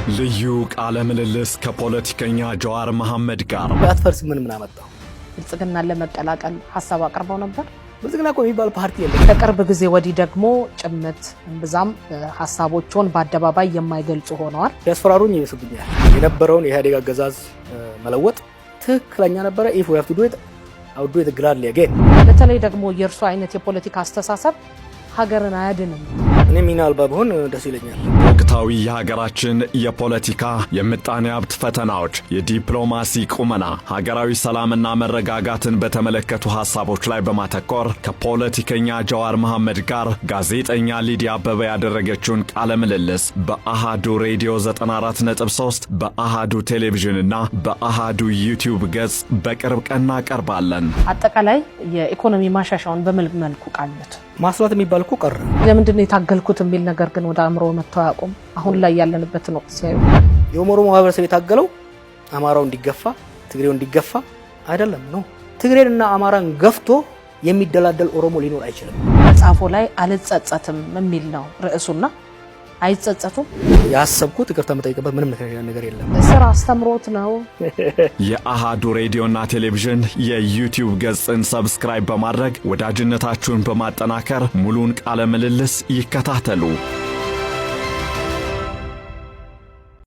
ልዩ ቃለ ምልልስ ከፖለቲከኛ ጀዋር መሐመድ ጋር። አትፈርስ ምን ምን አመጣው? ብልጽግናን ለመቀላቀል ሀሳብ አቅርበው ነበር። ብልጽግና እኮ የሚባል ፓርቲ የለም። ከቅርብ ጊዜ ወዲህ ደግሞ ጭምት እምብዛም ሀሳቦችን በአደባባይ የማይገልጹ ሆነዋል። ሲያስፈራሩኝ ይብስብኛል። የነበረውን የኢህአዴግ አገዛዝ መለወጥ ትክክለኛ ነበረ። If we have to do it, I would do it gladly again። በተለይ ደግሞ የእርሱ አይነት የፖለቲካ አስተሳሰብ ሀገርን አያድንም። እኔ ሚና አልባ ብሆን ደስ ይለኛል። ወቅታዊ የሀገራችን የፖለቲካ፣ የምጣኔ ሀብት ፈተናዎች፣ የዲፕሎማሲ ቁመና፣ ሀገራዊ ሰላምና መረጋጋትን በተመለከቱ ሀሳቦች ላይ በማተኮር ከፖለቲከኛ ጀዋር መሐመድ ጋር ጋዜጠኛ ሊዲያ አበበ ያደረገችውን ቃለ ምልልስ በአሃዱ ሬዲዮ 94.3፣ በአሃዱ ቴሌቪዥንና በአሃዱ ዩቲዩብ ገጽ በቅርብ ቀን እናቀርባለን። አጠቃላይ የኢኮኖሚ ማሻሻያውን በምን መልኩ ቃኙት? ማስላት የሚባል እኮ ቀረ። ለምንድን ነው የታገልኩት የሚል ነገር ግን ወደ አእምሮ መጥተው አያውቁም? አሁን ላይ ያለንበትን ወቅት ሲያዩ። የኦሮሞ ማህበረሰብ የታገለው አማራው እንዲገፋ፣ ትግሬው እንዲገፋ አይደለም ነው። ትግሬንና አማራን ገፍቶ የሚደላደል ኦሮሞ ሊኖር አይችልም። መጽሐፎ ላይ አልጸጸትም የሚል ነው ርዕሱና አይጸጸቱም? ያሰብኩት ይቅርታ የምጠይቅበት ምንም ነገር የለም። ስራ አስተምሮት ነው። የአሃዱ ሬዲዮና ቴሌቪዥን የዩቲዩብ ገጽን subscribe በማድረግ ወዳጅነታችሁን በማጠናከር ሙሉን ቃለ ምልልስ ይከታተሉ።